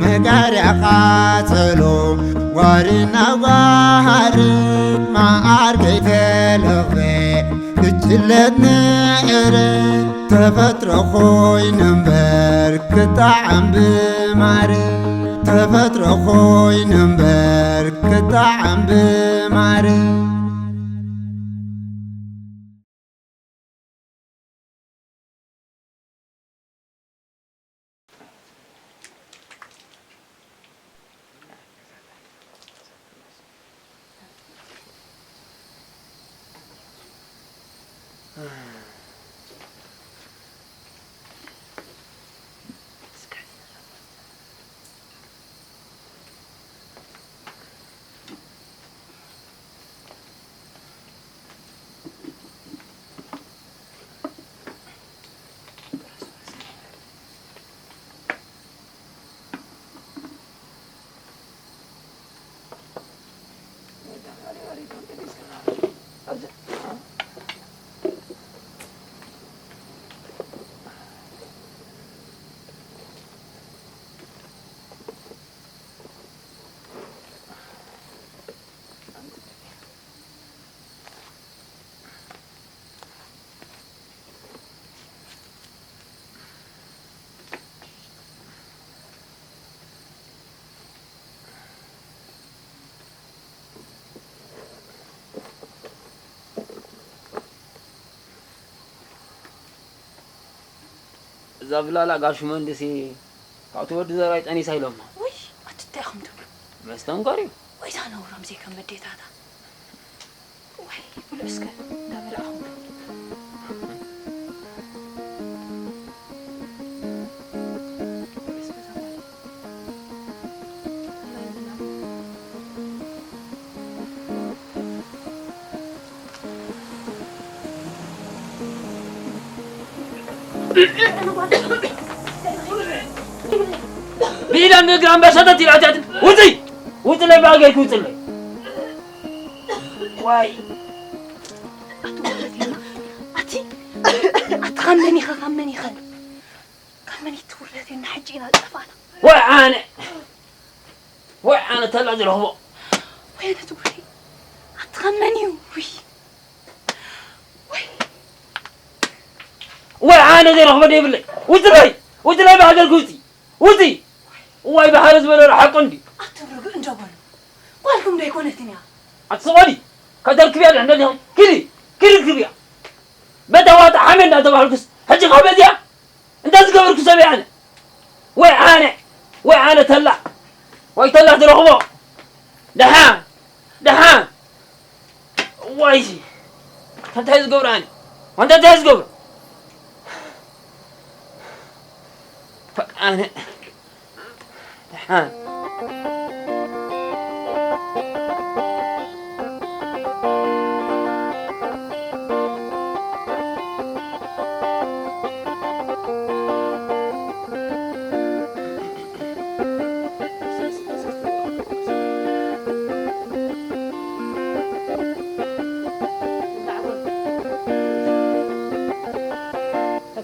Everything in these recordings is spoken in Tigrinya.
መጋርያ ቃጸሎ ጓሪና ጓሃር መዓር ከይተለኽበ ክጅለት ንዕረ ተፈጥሮ ኮይኑ እምበር ክጣዓም ብማር ተፈጥሮ ኮይኑ እምበር ክጣዓም ብማር እዛ ብላላ ጋሹ መንድሲ ካብቲ ወዲ ዘራይ ጠኒሳ ኢሎማ። ውይ፣ ኣቲ እንታይ ኢኹም ትብሉ? መስተንከር እዩ። ወይ እዛ ነውሮም ዘይከም መዴታታ። ወይ ብሉ እስከ እንዳበላዕኹም። ብኢዳን ብእግራን በሰተት ኢላትያትን ውፅይ ውፅለይ ብኣገርኪ ውፅለይ ዋይ ኣቲ ውርደቴና ኣቲ ኣቲ ካብ መን ኢኸ ካብ መን ኢኸ ካብ መን ኢቲ ውርደቴና ሕጂ ኢና ዝጠፋና ወይ ኣነ ወይ ኣነ ተላ ዝረኽቦ ወይ ኣነ ትጉሪ ኣቲ ካብ መን እዩ ውይ ወይ ኣነ ዘይረኽቦ ደይብለይ ውፅለይ ውፅለይ ብሃገርኪ ውፅይ ውፅይ እዋይ ብሓረ ዝበለ ረሓቆ እንዲ ኣትም ርግእ እንዶ በሉ ጓልኩም ዶ ኣይኮነትን እያ ኣትስቆዲ ከተርክብያ ድሕንደ ዲኹም ኪዲ ኪዲ ክብያ በታ ዋጣ ሓሜ እንዳተባህልኩስ ሕጂ ካብ በዚያ እንታይ ዝገበርኩ ሰብ እየ ኣነ ወይ ኣነ ወይ ኣነ ተላ ወይ ተላ ትረኽቦ ደሓ ደሓ ዋይ እንታይ ዝገብር ኣነ ዋንታ እንታይ ዝገብር ኣነ ደሓ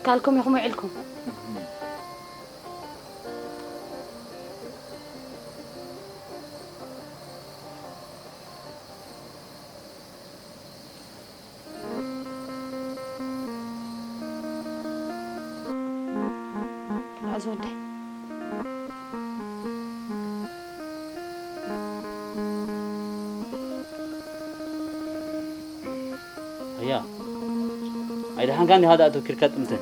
ካልኩም ኢኹም ውዒልኩም ኣዚ ወደይ ኣያ ኣይደሓንካ እንዲኻ ደኣ ተወኪልካ ጥምትን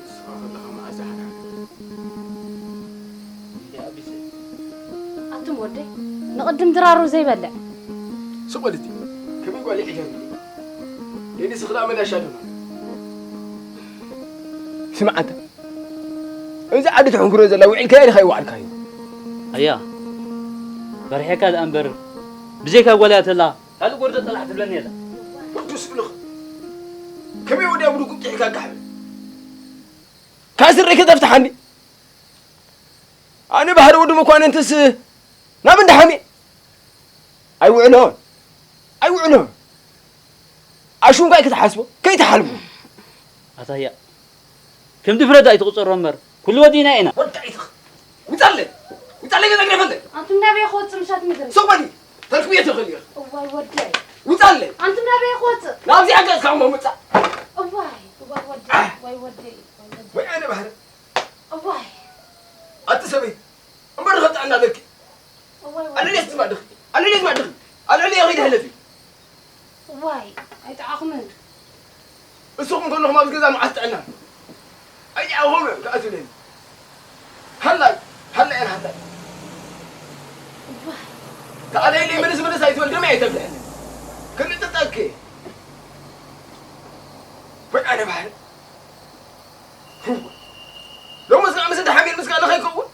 ንስኻ ከለኻ መዓዝ ሓድሓደ ኣቱም ወደይ ንቕድም ድራሩ ዘይበልዕ ስቕ በል እቲ ከመይ ጓል ሒጃብ ኢለ ደሊ ስኽላ መን ኣሻደማ ስምዓ እንተ እዚ ዓዲ ትሕንግሮ ዘላ ውዒልካዮ ዲኻ ይወዓልካዮ ኣያ በርሒካ ደኣ እምበር ብዘይካ ጓል እያ ተላ ካልእ ጎርዞ ጠላሕ ትብለኒ የላ ወዱ ስእልኽ ከመይ ወዲያ ብድጉም ጥሒካ ጋሕበ ካብ ስረይ ከተፍትሓኒ ኣነ ባህሪ ወዲ መኳንንትስ ናብ እንዳ ሓሜ ኣይውዕሎን ኣይውዕሎን ኣሹንኳይ ክትሓስቦ ከይትሓልሞ ኣታያ ከም ድፍረት ኣይትቑጸሮ እምበር፣ ኩሉ ወዲእና ኢና። ወዲ ኣይትኽ። ውጻለይ። ውጻለይ ገዛ ግደፈለይ። ኣንቱም ናበይ ክወጽእ ምሻት ምድሪ? ሱቕ በሊ። ተርክብዮ ትኽእል ኢኻ። እዋይ ወደይ። ውጻለይ። ኣንቱም ናበይ ክወጽእ? ናብዚኣ ገጽካ እሞ ምጻእ። እዋይ፣ እዋይ ወደይ፣ እዋይ ወደይ፣ እዋይ ወደይ። ወይ ኣነ ባህሪ። እዋይ። ኣቲ ሰበይቲ፣ እምበር ኸ ጥዕና ኣለኪ? እዋይ፣ እዋይ። ኣለልየ ዝማድኺ፣ ኣለልየ ዝማድኺ፣ ኣብ ልዕሊየ ኸይዲ ሕለፊ። እዋይ፣ ኣይጠዓኹምን። እስኹም ከለኹም ኣብዚ ገዛ መዓስ ጥዕና? ኣይጠዓኹም እዮም፣ ከኣ ትብለኒ። ሃላይ፣ ሃላይ፣ እዋይ። ከኣ ለይለይ ምልስ ምልስ ኣይትበል፣ ደመይ ኣይተብልዐኒ። ክንጥጠኪ። ወይ ኣነ ባህሪ። ሎምስ ንኣምስ እንዳ ሓሚር ምስ ካልእ ከይከውን?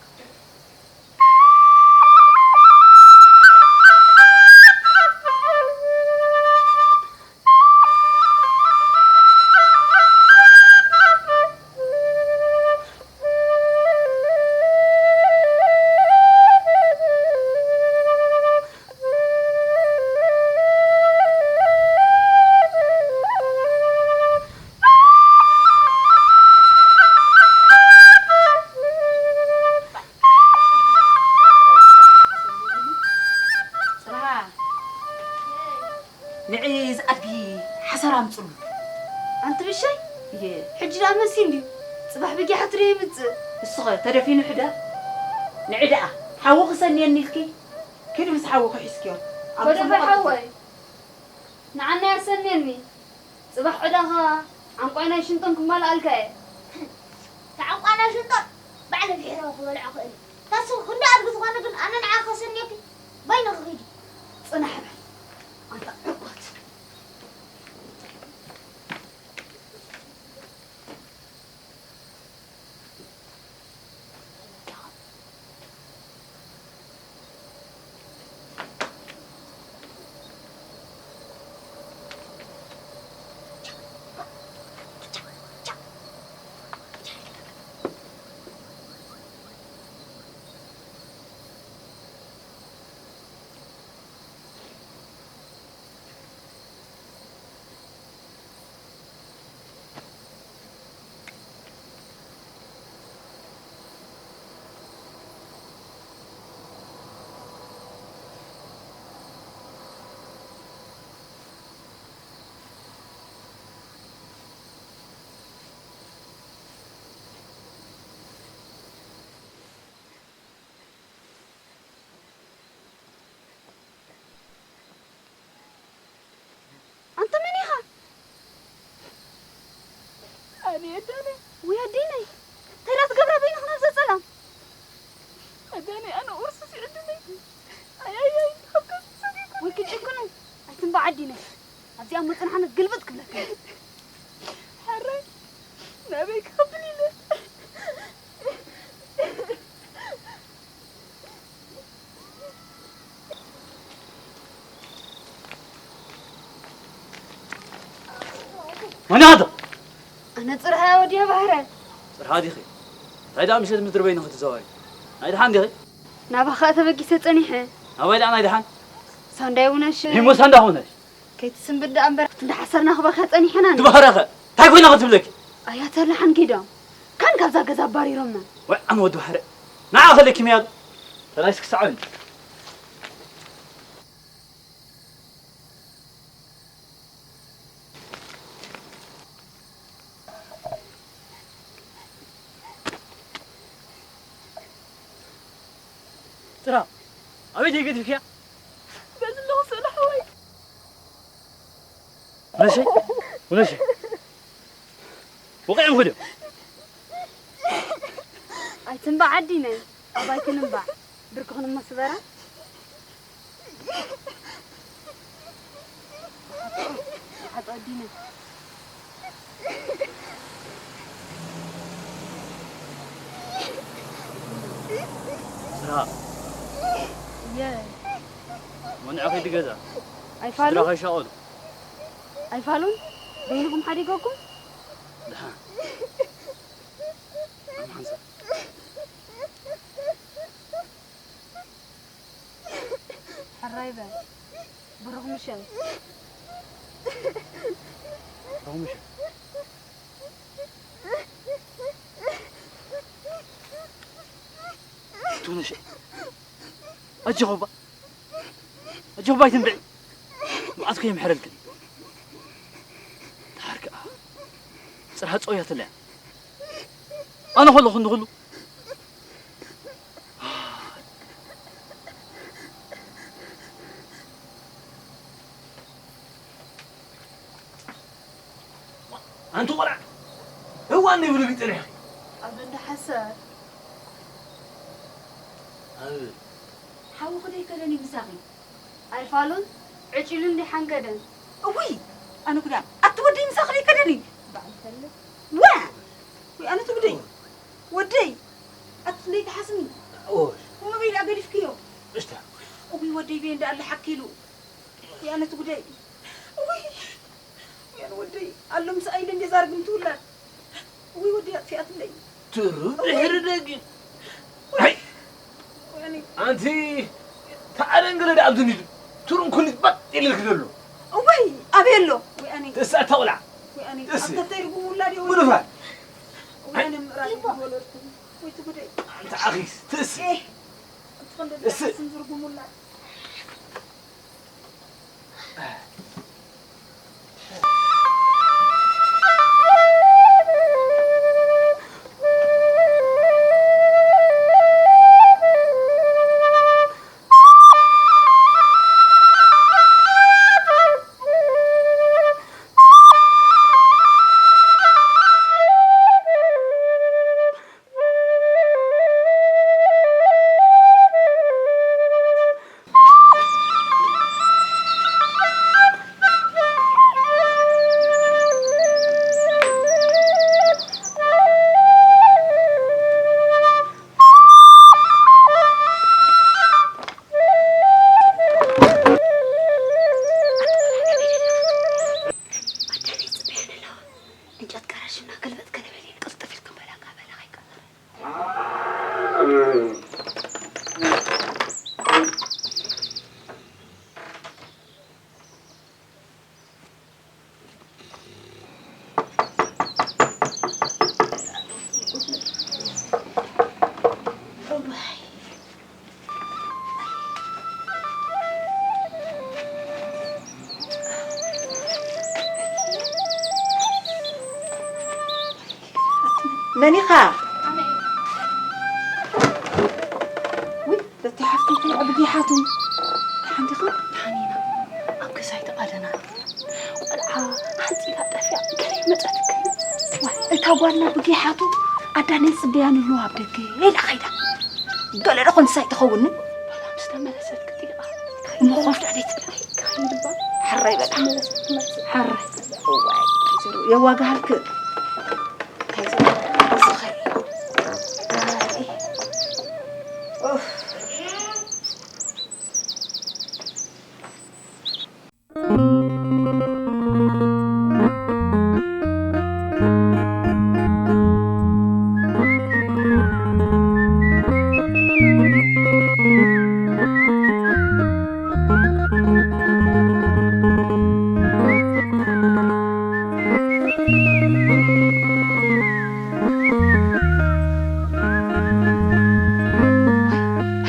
ጽርሃ፣ ንዒ ዝኣድጊ ሓሰር ኣምጽሉ። ኣንቲ ብሸይ? እየ። ሕጂ ደኣ መሲ እንድዩ። ጽባሕ ብጊሓ ትሪ ይምጽእ። ንስኸ ተደፊኑ ሕደር። ንዒ ደኣ፣ ሓዊ ክሰንየኒ ኢልኪ? ኪዲ ምስ ሓዊ ክሒዝክዮ። ኣብ ጎደፈ ጽቡቕ ሓወይ። ንዓና ያሰንየኒ። ጽባሕ ዕዳኻ ዓንቋይናይ ሽንጦም ክማልኣልካ እየ። ተዓንቋና ሽንጦም ባዕለ ብሔራዊ ክበልዖ ክእል። ታሱ ክንዲ ኣድጊ ዝኾነ ግን ኣነ ንዓ ከሰንየኪ በይንኺ ኺዲ። ጽናሕ በል ኣንታ ዕርኮት። ኣንተ መን ኢኻ? ኣነ የዳነ። ውይ ኣዲነይ፣ እንታይ ዳትገብራ በይንኽን ኣብዛ ጸላም? ኣዳነ ኣነ ቁርሲ ሲዕድነይ። ኣያያይ፣ ካብ ከብቲ ሰጊጉ። ወይ ክጭክኑ፣ ኣይትንባዕ ኣዲነይ። ኣብዚኣ መጽናዕነት ግልብጥ ክብለካ። ሕራይ፣ ናበይ ክኸብል ኢለ። መን ኢኻ? ኣነ ጽርሃ ወዲያ ባህረ። ጽርሃ ዲኺ? እንታይ ደኣ ምሸት ምድሪ በይንኺ ትዘዋወሪ? ናይ ደሓን ዲኺ? ናባኻ ተበጊሰ ጸኒሐ። ናባይ ደኣ ናይ ደሓን? ሳንዳይ ውነሽ። እሞ ሳንዳ ውነሽ? ከይትስንብድ ደኣ እምበር፣ ክንዲ ሓሰር ናኽበኻ ጸኒሐና። ትባህረኸ? እንታይ ኮይና ክትብለኪ? ኣያ ተላሓን ጌዳም። ካን ካብዛ ገዛ ኣባሪሮምና። ወይ ኣነ ወዲ ባሕረ። ንዓ ከለኪ ምያዱ። ተላይስ ክሳዕ በል። ጥራ፣ ኣበይ ደይ ገዲፍክያ? በዚ ኣለኹ ስእሊ ሓወይ። ውነሸይ፣ ውነሸይ። ወቂዕም ክድዮ። ኣይትንባዕ ዓዲነ፣ ኣባይ ክንንባዕ። ብርክኽን እሞ ስበራ። ሓጦ፣ ሓጦ ኣዲነ። ስራ። እየ። መንዑ ከይዲ ገዛ። ኣይፋሉ? ስድራ ከይሻቐሉ። ኣይፋሉን? በይንኹም ሓዲገኩም? ደሓን። ኣም ሓንሳብ። ሕራይ በል። ብሩኽ ምሸት። ብሩኽ ምሸት። ንሽ ኣጆኺ እባ ኣጆኺ እባ ኣይትንብዒ። መዓት ከየምሕረልክን። ደሓር ከኣ ጽርሃ ጸውያትለያ። ኣነ ከለኹ እንዲ ኩሉ ኣንቲ ቆልዓ እዋን ይብሉ ቢጥሪኺ ኣብ እንዳ ሓሰር ኣብ ሓውኺ ደይከደን እዩ ምሳኺ ኣይፋሉን ዕጭሉን ደይሓንገደን እውይ ኣነ ጉዳ ኣቲ ወደይ ምሳኺ ደይከደን እዩ በዓል ፈለ ዋ ወይ ኣነ ትጉደይ ወደይ ኣቲ ክንደይ ትሓስኒ እሞ በይ ደኣ ገዲፍክዮ እሽታ እውይ ወደይ በይ እንዳ ኣለ ሓኪሉ ወይ ኣነ ትጉደይ እውይ ወይ ኣነ ወደይ ኣሎ ምስ ኣይለ እንደ ዛርግ ምትውላድ እውይ ወደይ ኣጥፊኣትለይ ትሩ ድሕሪ ደጊ ኣንቲ ተኣደንግረ ደኣ ኣብዚ ንድ ትሩን ኩሊት ባጥ ኢልልክ ዘሎ እወይ ኣበይ ኣሎ ወይ ኣነ ትሳ ተቑላ ወይ ኣነ ትስ ኣብ ተተይ ርጉም ውላድ የው ጉድፋን ወይ ኣነ ምራይ ወለድኩ ወይ ትጉደይ ኣንቲ ኣኺስ ትስ ኤህ እትኸንደ እስ ስም ዝርጉም ውላድ ኣደይ ይጽበየን ኣለዋ። ዕንጨት ቀራሽና ገልበጥ ገለ በሊ ቅልጥፍ ኢልክን በላ እካ በላ ከይቀረ። መን ኢኻ? ኣነ እየ። ውይ፣ በቲ ሓፍቲ እንታይ ዕብጊ ሓቱ? ደሓን ዲኻ? ደሓን ኢና። ኣብ ገዛይ ተቓደና። ቆልዓ ሓንጺላ ጠፊኣ ገለ ይመጸትክን። ዋይ፣ እታ ጓልና ብጊሓቱ ኣዳነይ ጽበያ ንህልዋ ኣብ ደገ ኢላ ኸይዳ። ገለ ዶ ኾን ሳይ ትኸውንን? በላ ምስ ተመለሰት ክጥይቓ። እሞ ኾፍ ዳዕደይ ትብላ። ክኸይድ እባ። ሕራይ በላ። ተመለሰት ትመጽእ። ሕራይ። እዋይ፣ ከይዘሩ የዋግሃልክ። ከይዘሩ ዝኸይ። ኣይ። ኡፍ።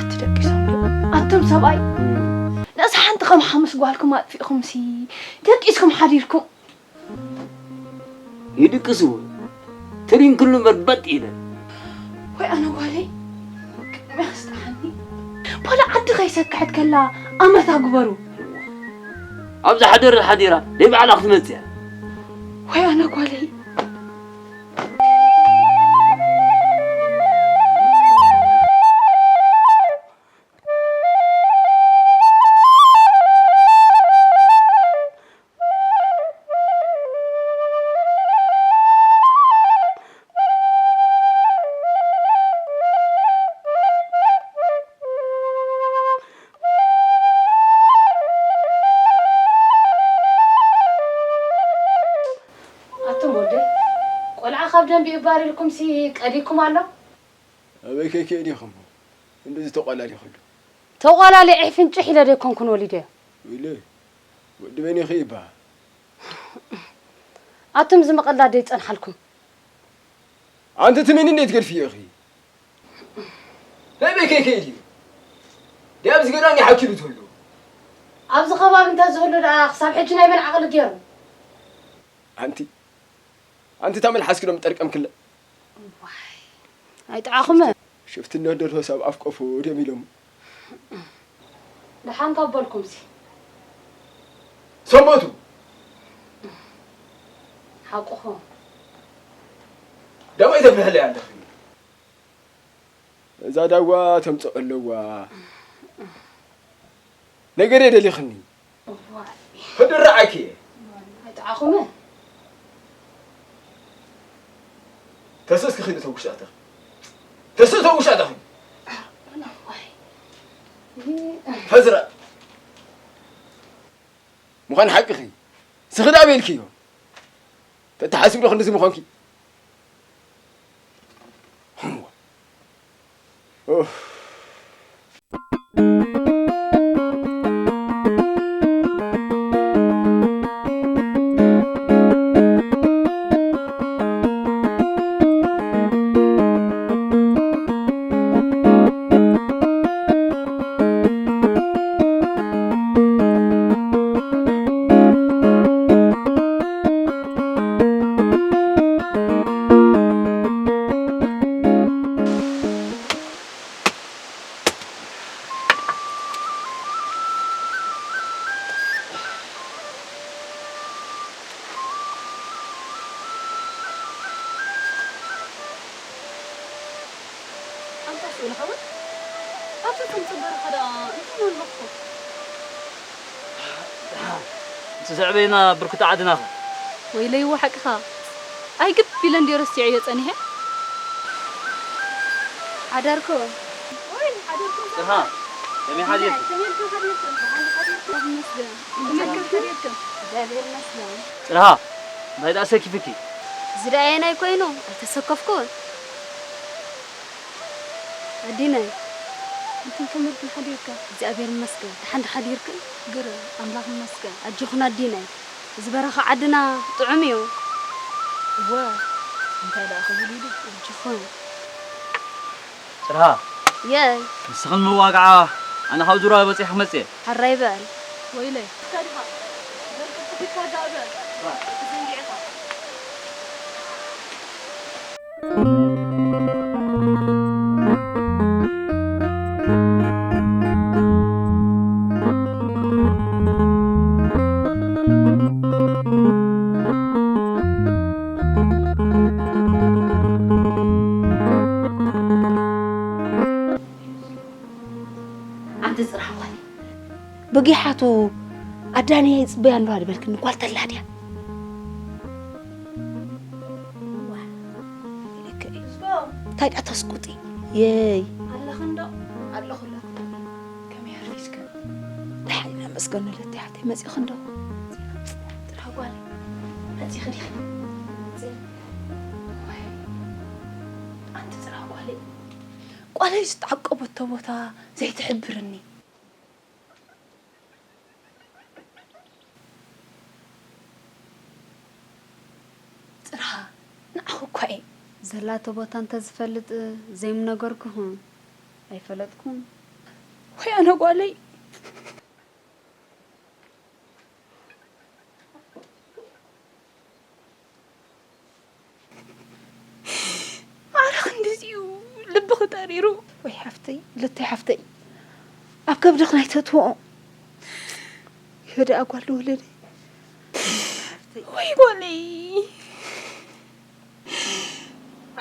ኣቲ ደቂሶም ዶ? ኣቱም ሰብኣይ፣ ነዛ ሓንቲ ከም ሓሙስ ጓልኩም ኣጥፊእኹምሲ፣ ደቂስኩም ሓዲርኩም። ይድቅስዎ። ትሪን ክሉ እምበር በጥ ኢለ። ወይ ኣነ ጓለይ፣ ቅድሚያ ክስጥሓኒ። በላ ዓዲ ከይሰክሐት ከላ ኣመታ ግበሩ። ኣብዛ ሓደር ሓዲራ፣ ደይ ባዕላ ክትመጽእ እያ። ወይ ኣነ ጓለይ። ኣቱም ወደይ፣ ቆልዓ ካብ ደንቢኡ ባር ኢልኩምሲ ቀዲኩም ኣሎ? ኣበይ ከይከይድ ኢኹም? እንደዚ ተቋላሊኹሉ። ተቋላሊዐ ፍንጭሕ ኢለ ዶ ኣይኮንኩን ወሊደዮ? ኢለ፣ ወዲ በይነኺ ይበሃል። ኣቱም እዚ መቐላ ደይጸንሓልኩም? ኣንቲ ትንኒ እንዴት ገድፍዮ ኢኺ? ናይ በይ ከይከይድ እዩ? ድያብ ዝገዳን ይሓኪሉ ትህሉ? ኣብዚ ከባቢ እንተዝህሉ ደኣ ክሳብ ሕጂ ናይ መን ዓቕሊ ገይሩ? ኣንቲ፣ ኣንቲ እታ መልሓስኪ ዶ ምጠርቀምክለ? ዋይ፣ ኣይጥዓኹመ። ሽፍትነት ዶ ሰብ ኣፍ ቆፎ ድዮም ኢሎም? ደሓን ካብ በልኩምሲ። ሰንበቱ። ሓቁኹም። ደሞ ይተፍልሕለይ ኣለኺ። እዛ ዳዋ ተምጽኦ ኣለዋ። ነገር የደሊኽኒ። እዋይ። ክድርዓኪ እየ። ኣይጥዓኹመ። ተስእስ ክኺድ ተውሽጣተኺ። ተስእ ተውሽጣተኺ። እዋይ። ፈዝራ። ምዃን ሓቅኺ። ስኽዳ ቤልክዮ። ተተሓስብ ዶ ክንድዚ ምዃንኪ? ኡፍ። ኣንታ ስኡል ሓወይ፣ ኣብቲ ትምጽእ በረኻ ደኣ እንታይ ኣለኹ? እቲ ዘዕበየና ብርኩቲ ዓድናኸ? ወይለይዎ ሓቅኻ። ኣይግብ ኢለ እንድየ ረሲዐዮ ጸኒሐ። ሓዳርኮ? ወይ፣ ሓዳርኩም ጥርሃ፣ ከመይ ሓዲርኩም? ከመይ ኢልኩም ሓዲርኩም? ደሓን ሓዲርኩም? ይመስገን። ከመይ ኢልኩም ሓዲርኩም? እግዚኣብሔር ይመስገን። ጥርሃ፣ እንታይ ደኣ ሰኪፍኪ? እዚ ደኣ ኣየናይ ኮይኑ? ኣይተሰከፍኩን። ኣዲነይ፣ እንትን ከመይ ኢልክን ሓዲርክን? እግዚኣብሔር ይመስገን። ደሓን ዶ ሓዲርክን? ግርም፣ ኣምላኽ ይመስገን። ኣጆኽን ኣዲነይ። እዚ በረኻ ዓድና ጥዑም እዩ። እወ፣ እንታይ ደኣ ክብል ኢሉ? ኣጆኽን። ጽርሃ። የይ። ንስኽን ምዋግዓ፣ ኣነ ካብ ዙራ በጺሐ ክመጽእ እየ። ሕራይ በል። ወይለይ። እስካ ዲኻ? በል፣ ቅልጥፍ ኢልካ ዳኣ በል። ተዘንጊዕካ። ኣንቲ ጽርሓ ጓል፣ በጊሓቱ ኣዳንያ ይጽበያ ኣለዋ ዝበልክኒ ጓል ተላ ድያ? ዋ፣ ኢለከ እዩ። እንታይ ደኣ ተስቁጢ? የይ። ኣለኽን ዶ? ኣለኹ፣ ኣለኹ። ከመይ ሓፊዝክን? ደሓን ኢና መስገን ንለቲ ሓፍተይ፣ መጺኽን ዶ? ጽርሓ ጓል፣ መጺኺ ዲኺ? መጺ-፣ ዋይ፣ ኣንቲ ጽርሓ ጓለይ። ጓለይ ዝተዓቀበቶ ቦታ ዘይትሕብርኒ። ጽርሃ፣ ንዓኹ እኳ እየ። ዘላቶ ቦታ እንተዝፈልጥ ዘይምነገርኩኹም፣ ኣይፈለጥኩን። ወይ ኣነ ጓለይ። ኣረ ክንድዚ'ዩ ልብኺ ጠሪሩ። ወይ ሓፍተይ፣ ልተይ ሓፍተይ፣ ኣብ ከብድኺ ናይ ተትወኦ። ይኸደ ኣጓል ልወለደ። ወይ ጓለይ።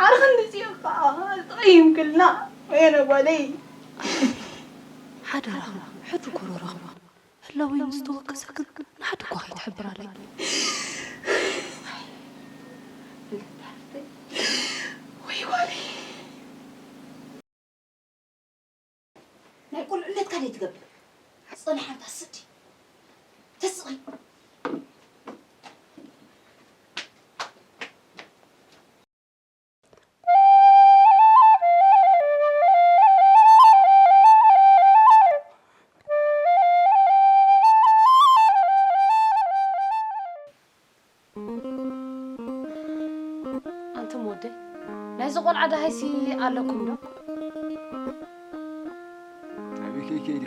ኣረ ክንድዚ'ዩ እኳ ተቐይምክልና። ወየነ ጓለይ። ሓደራኻ፣ ሕጂ ኮሮራኻ። ህላወይ ምስ ተወከሰ ግን ንሓደ እኳ ከይትሕብራለይ። ወይ ጓለይ። ናይ ቁልዕነትካ ደይ ትገብር? ጽንሕ ኣንታ ስዲ። ተስቒ። ኣንቱም ወደይ፣ ናይዚ ቆልዓ ደሃይሲ ኣለኩም ዶ? ከይዲ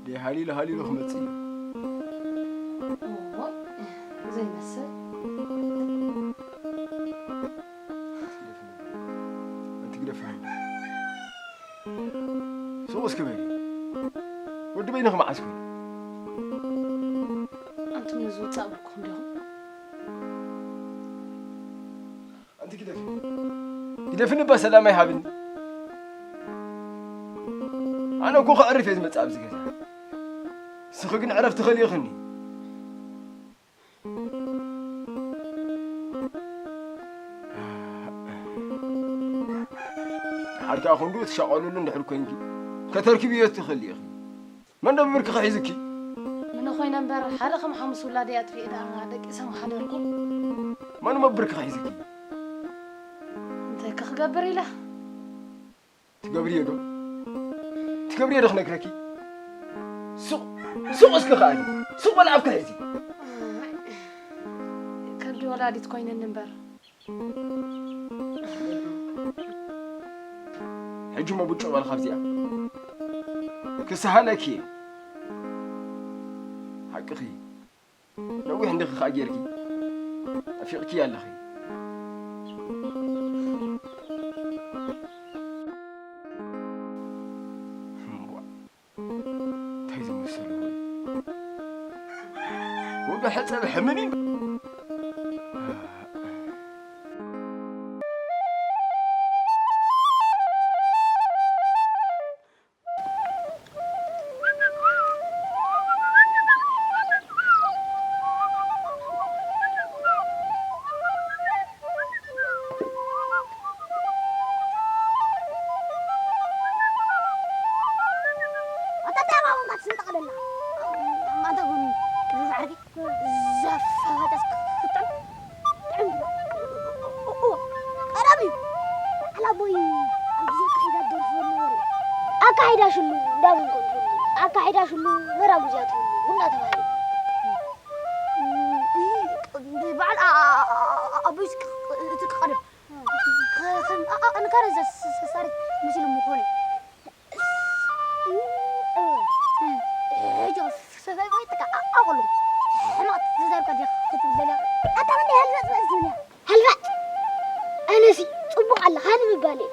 ደይ ሃሊሉ ሃሊሉ ክመጽእ እዩ። እሞ ዘይመስል ኣንቲ ግደፍ ሱቕ እስኪ በሊ። ወዲ በይንኺ መዓስ ኮይኑ? ኣንቱም ነዚ ውፃእ ብልኩም ዲኹም ኣንቲ ግደፊ ግደፍኒ እባ ሰላም ኣይሃብኒ። ኣነ እኮ ከዕርፍ እየ ዝመፅእ ኣብዚ ገዛ። ንስኺ ግን ዕረፍቲ ከሊእኽኒ። ሓድካ ክንዱ ትሻቐሉሉ እንድሕር ኮንኪ ከተርክብዮ ትኽእሊ ኢኺ። መን ዶ ብብርኪ ሒዙኪ? ምነ ኮይነ እምበር ሓደ ከም ሓሙስ ውላደይ ኣጥፊኤ ደኣ ደቂሰ ምሓደርኩ። መን ሞ ብብርኪ ሒዙኪ? እንታይ ከ ክገብር ኢለ? ትገብርዮ ዶ? ትገብርዮ ዶ ክነግረኪ? ሱቕ ሱቕ እስኪ ከኣኒ ሱቕ በል ኣፍኪ ሕዚ። ከብዲ ወላዲት ኮይነኒ እምበር ሕጂ ሞ ብጭቕ በል ካብዚኣ ክሰሃለኪ እየ። ሓቅኺ ነዊሕ እንዲኺ ከኣ ጌርኪ ኣፊቕኪ ኣለኺ። እምቧ እንታይ ዝመሰሉ ወዲ ሕፀብ ሕምኒ ኣታ እንታይ ኣባባልካ ትስንጠቕ ደላ? ኣታ እውን ቅድሚ ዓርኪ ዘፈፈተስ ክትጥዕም ጥዕም ብሎ። እዎ፣ ቀረብ እዩ። ባዕላ ኣቦይ ኣብ ግዜ ኣካሒዳ ደርፍወኒ ወረ። ኣካሒዳ ሽሉ እንዳበልኩም ሽሉ፣ ኣካሒዳ ሽሉ መራጉዝያ ትብሉ እናተባህለ። በዓል ኣቦይስ እቲ ቀደም ንካረዛ ሰሳሪት መሲሉ ምኾነ። ሕጂ ፈፈይ ወይ ጥቃ ኣቑሉ ሕማቕ ተዛርካ ዲኻ ክትብል ደልያ? ኣታ ምንዲ ሀልበጥ በል ዝብልያ? ሀልበጥ? ኣነሲ ጽቡቕ ኣላ ሃኒ ምባል እየ።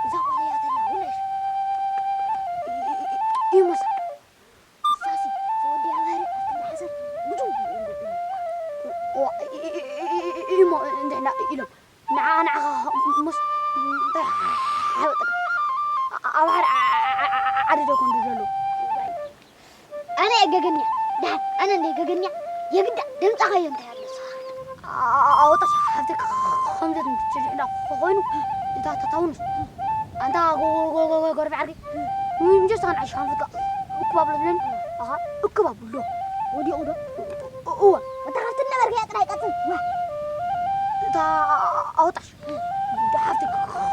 እዛ ቆልያ ተላ ውለሽ ኢሙሳ ሳሲ ወዲ ኣባሪ ኣትሓሰብ ምጁ ኢሞ እንድሕና ኢሎም ንዓ ንዓኻ ሙስ እንታይ ሓበጠካ? ኣብ ሓደ ዓዲ ዶ ኮንዱ ዘሎ? ኣነ እየ ገገኛ። ደሓን ኣነ እንደ ገገኛ የግዳ ደምጻኻዮ እንታይ ኣሎ ንስኻ? ኣውጣስ ሓፍቲ ከምዘት ትሽሕዳ ኮይኑ እታ ተታውንስ ኣንታ ጎርቢ ዓርኪ ምንጀስ ተኸን ዓሽ ሓንፍትካ እክባብ ለብለን ኣኻ እክባብ ዶ ወዲቑ ዶ? እወ እታ ካብቲ ነበርካያ ጥራይ ቀጽል። እታ ኣውጣሽ ሓፍቲ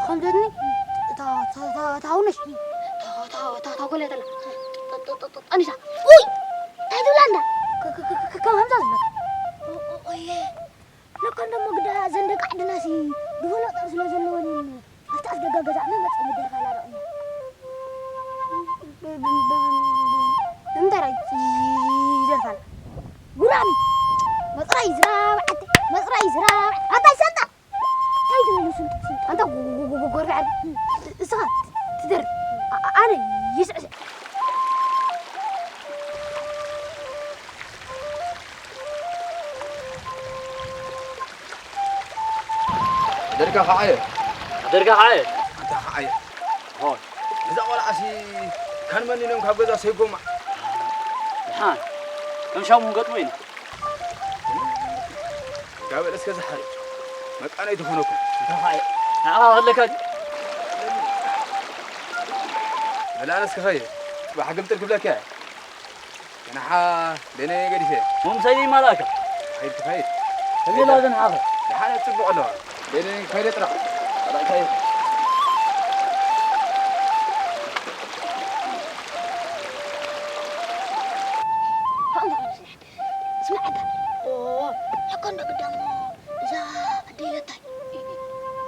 ከምዘትኒ እታ ታውነሽ ታጎለተላ ጠኒሳ ውይ እንታይ ትብላ እንዳ ከም ከምዛ ዝብለካ ኦየ ለካ እንደሞ ግዳ ዘን ደቂ ዓድናሲ ድፈለጦ ስለ ዘለወን ኣብቲ ኣፍ ደገ ገዛ መመፀ ምደርፋላ ደቕኒ እንታይ ራይ ይደርፋላ ጉራሚ መፅራይ ዝራብ ዓዲ መፅራይ ዝራብ ኣታይ ሰልጣ እንታይ ትብሉ ስልጣ ስልጣ ኣንታ ጎርባዕ እስኻ ትደርፍ ኣነ ይስዕስዕ ደርጋ ኸዓየ ደርጋ ኸዓየ ኣንታ ኸዓየ ሆይ እዛ ቆልዓሲ ካን መኒኖም ካብ ገዛ ሰይጎማ ድሓን ከም ሻሙ ገጥሞ ኢና ጋበል እስከ ዝሓሪ መቃነይ ትኾነኩም እንታይ ኸዓየ ንዓኻ ከለካ መላነስ ክኸየ ጽባሕ ግምጥል ክብለካ እየ ገናሓ ደነ ገዲፈ ሞምሳይ ይማላእካ ከይድ ትኸይድ ከሌላ ገናሓኸ ደሓነ ጽቡቕ ኣለዋ ደነ ከይደ ጥራሕ ኣላእካይ ስማዕ ኣባ ለካ እንደ ግዳሞ እዛ ኣደይ ለታይ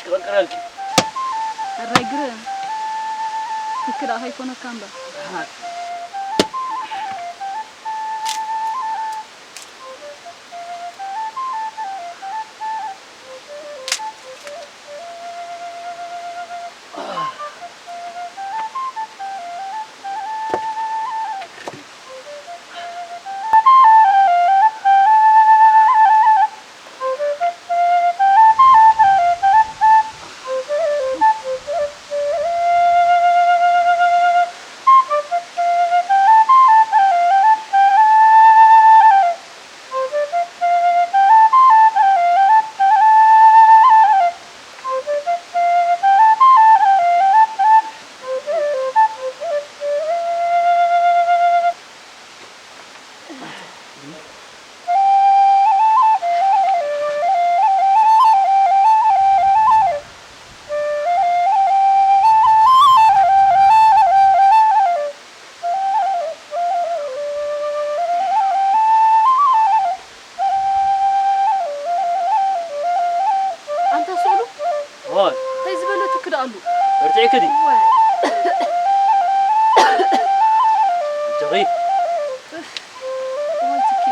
ክቕርቅረልኪ። ሕራይ ግርም። ትክዳ ከይኮነካ እምበር። ኣንታ ስእሉ ኦይ እንታይ ዝበለ ትክዳኣሉ? በርቲዕኪ ድዩ? ዋይ። ኣጆኺ። እፍ፣ እዋይ ትኪ።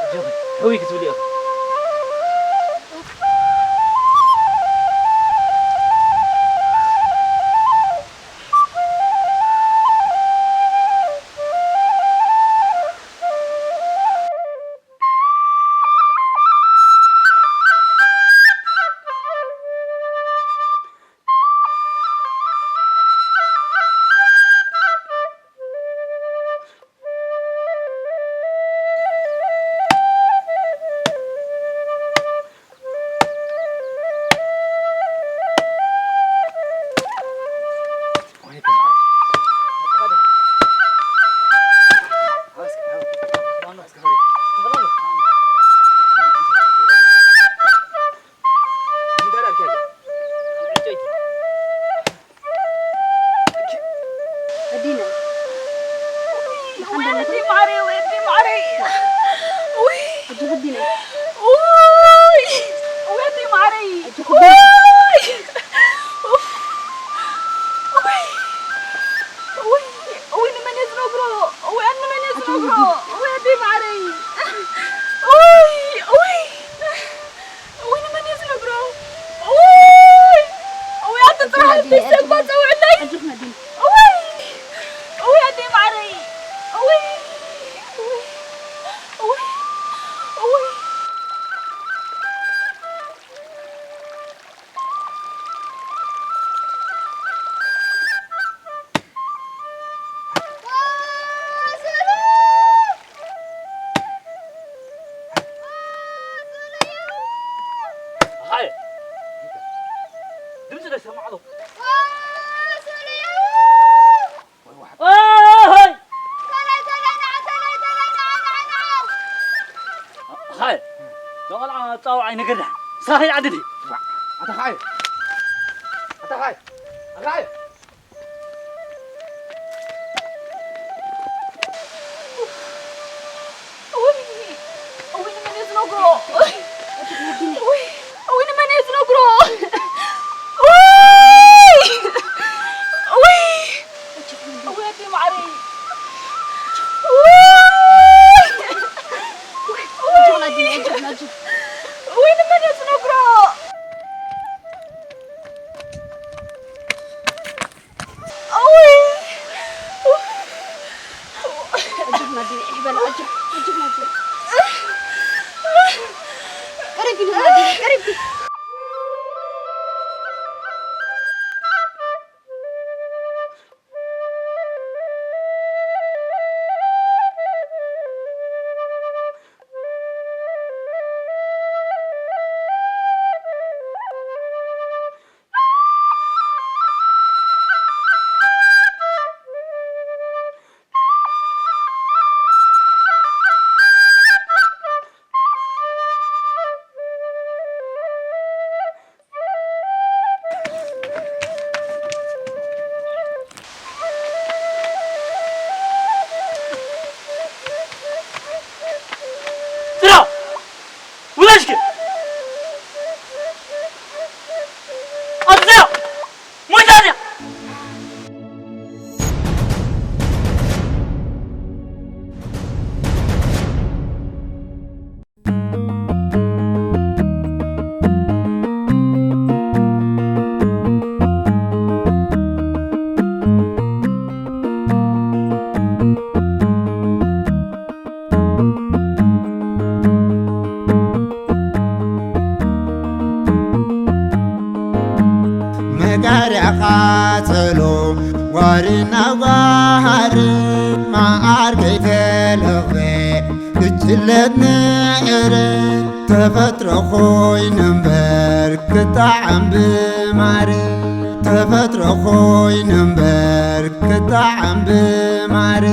ኣጆኺ፣ ሕውይ ክትብሊ ኢኺ። ኣዲና። ውይ፣ ኣደይ ማዕረይ፣ ውይ፣ ኣደይ ማዕረይ። ውይ። ኣጆኺ ኣዲና። ውይ፣ ውይ፣ ኣደይ ማዕረይ። ኣጆኺ። ውይ። ኡፍ። ውይ። ውይ፣ ውይ፣ ንመን እየ ዝነግሮ? ውይ፣ ንመን እየ ኣጆኺ ዝነግሮ? ኣዲና። ውይ፣ ኣደይ ማዕረይ። ውይ፣ ውይ። ውይ፣ ንመን እየ ዝነግሮ? ውይ! ውይ፣ ኣቲ ኣጆኺ ጥራሕ ኣዲና፣ ኣጆኺ። ቤተሰብ ጸውዕለይ። ኣጆኺ ኣዲና። ውይ! ውይ፣ ኣደይ ማዕረይ። ውይ! ውይ! ውይ! ውይ! ኣኻየ! ድምፂ ዶ ይሰማዕ ኣሎ? ኣሃይ! ኣኻየ! ንቆልዓ ኣፀዋውዓይ ነገር ደሓን። ሳኺ ዓዲ ድዩ? ኣታ ኻየ! ኣታ ኻየ! ኣኻየ! እውይ፣ እውይ፣ ንመን እየ ዝነግሮ? እውይ፣ እውይ፣ ንመን እየ ዝነግሮ? እውይ፣ እውይ፣ እውይ፣ ኣደይ ማዕረይ። እውይ፣ እውይ፣ እውይ፣ ንመን እየ ዝነግሮ? እውይ! ኣጆኺ ናዲ፣ ይሕበል፣ ኣጆኺ፣ ኣጆኺ ናዲ። ቀሪብ ኢሉ ናዲ፣ ቀሪብ ኢሉ። ናጓሃር ማዓር ከይተለኽበ ክችለት ንዕረ ተፈጥሮ ኮይኑ እምበር ክጣዓም ብማር ተፈጥሮ ኮይኑ እምበር ክጣዓም ብማር